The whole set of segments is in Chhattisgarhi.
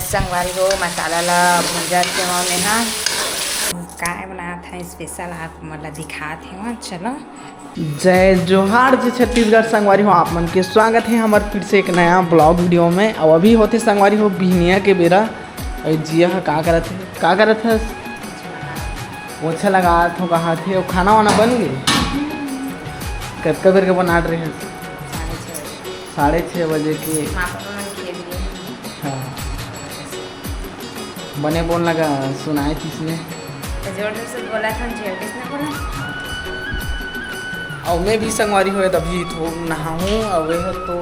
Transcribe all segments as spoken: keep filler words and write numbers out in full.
संगवारी हो, मसाला ला भूंजत हवं मैं हा। काय बनात हवं special, आप मन ला दिखात हवं। चलो, जय जोहार, जय छत्तीसगढ़। संगवारी हो, आप मन के स्वागत हे हमर फिर से एक नया vlog video में। अउ अभी होथे संगवारी हो बिहनिया के बेरा। अउ जिया ह का करत हे, का करत हस? पोछा लगात हो, कहा थे, अउ खाना वाना बन गे? कतका बेर के बनात रहे? साढ़े छः बजे के। हाँ। बने बोल लगा, सुनाए किसने? तो जोर जोर से बोला था, झेल किसने बोला? अउ मैं भी संगवारी हो अभी तो नहाहूँ, अउ वह तो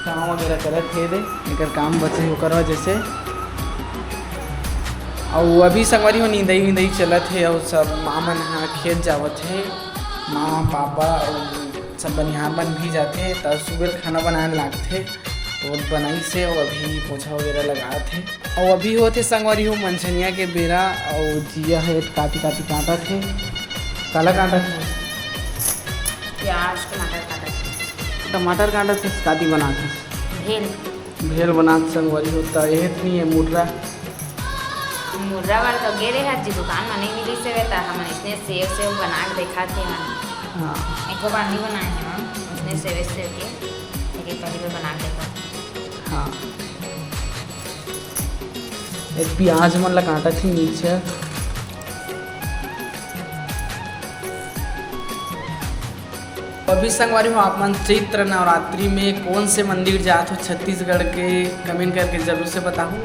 काम वगैरह करत हे दे, एकर काम बचे हे ओकर वजह से। अउ अभी संगवारी हो निंदई विंदई चलत हे, अउ सब माँ मन ह खेत जावत हे, माँ पापा अउ सब बनिहार मन भी जाथे, त सुबह खाना बनाए लागथे। तो बनाई से अउ अभी पोछा वगैरह लगात हे। अउ अभी होत हे संगवारी हो मंझनिया के बेरा, अउ जिया हे काटी काटी काटत हे। काला काटत हे? प्याज, टमाटर काटत हे। टमाटर काटत हे, काटी बनात हे। भेल। भेल बनात संगवारी हो, त एहे तो नहीं है मुर्रा। मुर्रा बर तो गे रहे हर जी दुकान म नहीं मिलिस हे, त हमन इसने सेव सेव बना के देखा थे मन। हाँ। एको बार नहीं बनाए हे मन, इसने सेव सेव के, लेकिन पहली बार बना के देखा। हाँ। ए प्याज मन ला काटत हे नीचे। अभी संगवारी हो, आप मन चैत्र नवरात्रि में कौन से मंदिर जात हो छत्तीसगढ़ के, comment करके जरूर से बताहू।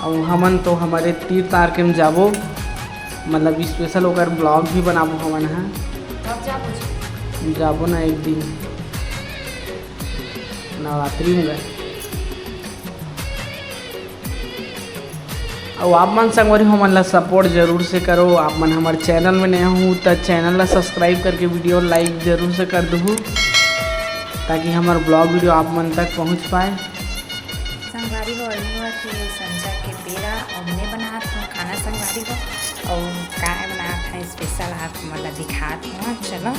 अउ हमन तो हमरे तीर तार के में जाबो, मतलब special ओकर vlog भी बनाबो हमन ह। कब जाबो जी? जाबो ना एक दिन नवरात्रि में। अउ आप मन संगवारी हो, हमन ला support जरूर से करो। आप मन हमर channel में नया हो त channel ला subscribe करके video like जरूर से कर दहू, ताकि हमर vlog video आप मन तक पहुँच पाए। संगवारी हो, अभी होवत हे संझा के बेरा अउ मैं बनात हवं खाना संगवारी हो, अउ काय बनात हवं special आप मन ला दिखात हवं। चलो।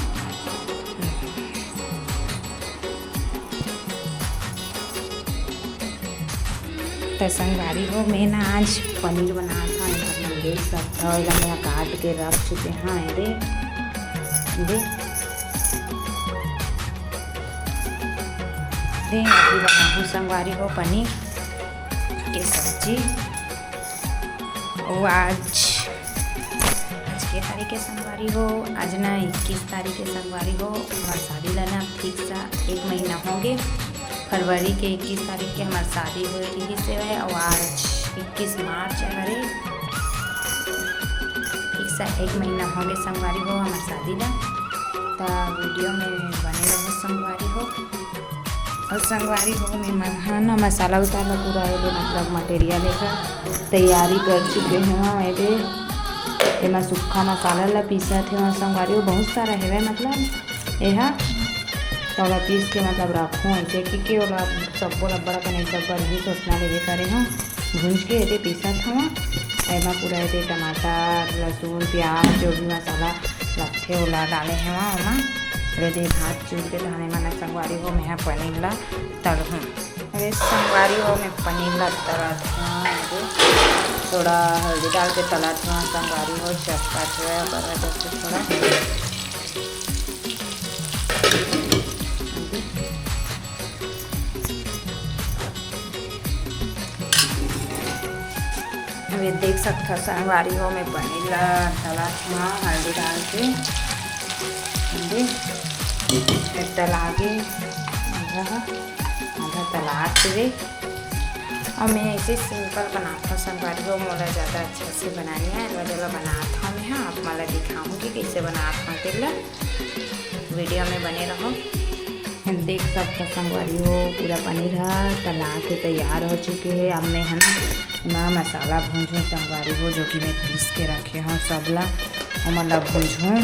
त संगवारी हो, मैं ना आज पनीर बनात हवं। आप मन देख सकथव, एला मैं काट के रख चुके हवं। ये दे, ये दे, दे, अभी बनाहूँ संगवारी हो पनीर के सब्जी। अउ आज, आज के तारीख हे संगवारी हो? आज ना इक्कीस तारीख हे संगवारी हो। हमर शादी ला ना fix एक महीना हो गे। फरवरी के इक्कीस तारीख के हमर शादी होए रहिस हवय, अउ आज इक्कीस मार्च हरे। Fix एक महीना हो गे संगवारी हो हमर शादी ला। त video में बने रहो संगवारी हो। अउ संगवारी हो, मैं मन ह ना मसाला उसाला पूरा एदे, मतलब material एकर तैयारी कर चुके हवं। एदे, एमा सूखा मसाला ला पीसत हवं संगवारी हो, बहुत सारा हेवय, मतलब एहा त ओला पीस के, मतलब रखूं ऐसे, क्योंकि ओला सब्बो ला बड़ा कन एक डब्बा रही, सोचना लेवे करे हवं। भूंज के एदे पीसत हवं। एमा पूरा एदे टमाटर, लहसुन, प्याज, जो भी मसाला लगथे ओला डाले हवं ओमा। एदे भात चूर के धाने मन संगवारी हो, मेहा पनीर ला तलहूं। अरे संगवारी हो, मैं पनीर ला तलत हवं। एदे थोड़ा हल्दी डाल के तलत हवं संगवारी हो, चटपट होय ओकर वजह से थोड़ा। अभी देख सकथव संगवारी हो, मैं पनीर ला तलत हवं हल्दी डाल के। हल्दी, फिर तला के आधा, आधा तला के। अउ मैं ऐसे simple बनात हवं संगवारी हो, मोला ज़्यादा अच्छा से बनानी हे, एला बनात हवं मैं हा, आप मन ला दिखाहूँ कि कइसे बनात हवं तेला। Video में बने रहो। देख सकथव संगवारी हो, पूरा पनीर ह तला के तैयार हो चुके हे। अब मैं ह ना, ना मसाला भूंजहूँ संगवारी हो, जो कि मैं पीस के रखे हवं सब ला, ओमन ला भूंजहूँ।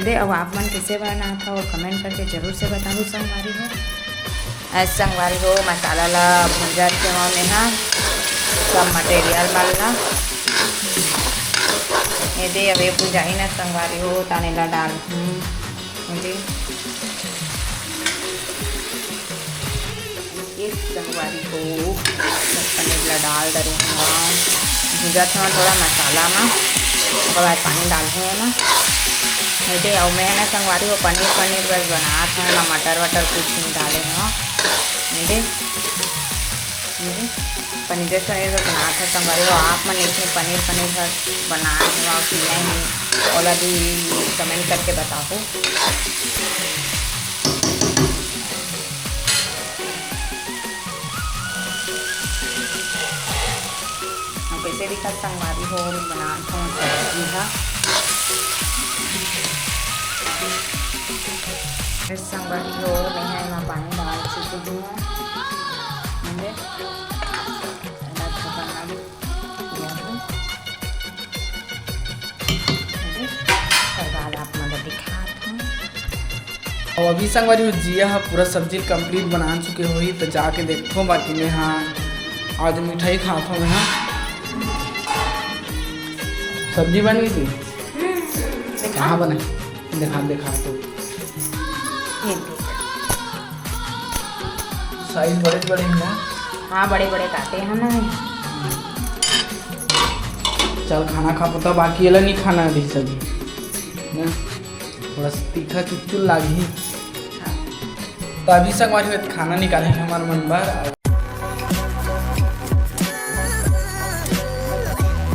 दे, अब आप मन कइसे बनात हव, comment करके जरूर से बताहू संगवारी हो। अ, संगवारी हो, मसाला ला भूंजत हवं मैं हा, सब material मन ला। ये दे, अब ये भुंजाही ना संगवारी हो, ताने ला डालहूँ। ये दे, ये संगवारी हो, पनीर ला डाल डरे हंव, भूंजत हंव थोड़ा मसाला मा, ओकर बाद पानी डालहूं एमा। नहीं ते अउ मैं ना संगवारी हो पनीर, पनीर बस बनात हंव, ना मटर वटर कुछ नहीं डाले हंव। नहीं ते, नहीं ते पनीर, जैसे पनीर बस बनात हंव संगवारी हो। आप मन इसमें पनीर, पनीर बस बनाए हंव कि नहीं, ओला भी comment करके बताहू। अउ कइसे दिखत संगवारी हो, मैं बनात हंव सब्जी हा। ए संगवारी हो, मैं हा एमा पानी डाल चुके हंव। एला ढक्कन लगा दिया हूं। ओकर बाद आप मन ला दिखात हंव। अउ अभी संगवारी हो, जिया ह पूरा सब्जी complete बना चुके होही, त जाके देखथों। बाकी मैं हा आज मिठाई खात हंव मैं हा। सब्जी बन गई थी? कहाँ बने? दिखा, दिखा तो। ये देख। Size बड़े बड़े हैं ना? हाँ, बड़े बड़े काटे हैं ना। चल, खाना खा पता, बाकी एला नहीं खाना अभी सब्जी ना। थोड़ा सा तीखा चुचुल लागही। त अभी संगवारी हो खाना निकाले हे हमर मन बर।